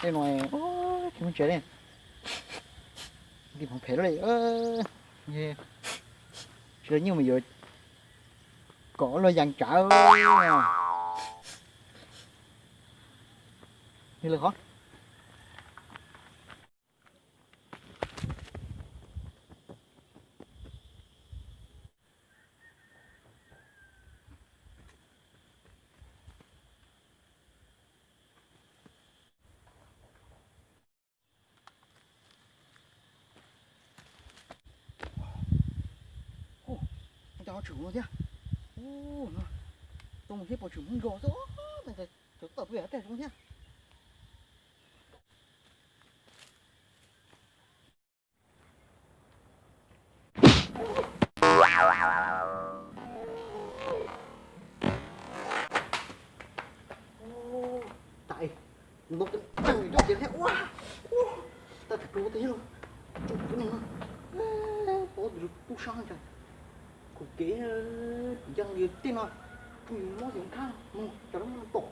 Ej, no, tsis muaj tsev li, tim pheej phem li. Tsis los nyuj mus yuav kom luag yas tsav li lawm hov. Ua cas ho tshwm no thiab? Ua no, tau mus thiab puas tshwm Hmoob Nplog xwb, cov tawm pem tej zoo thiab. Tab sis no tus ntawd thiab ua, ua, tag tag pluag tiag los, tsoom tib neeg no, ua tus tub sab cas, khuv kev, kuv cia li tej no, tsoom yus mob yus nthab mus cov lub no tom.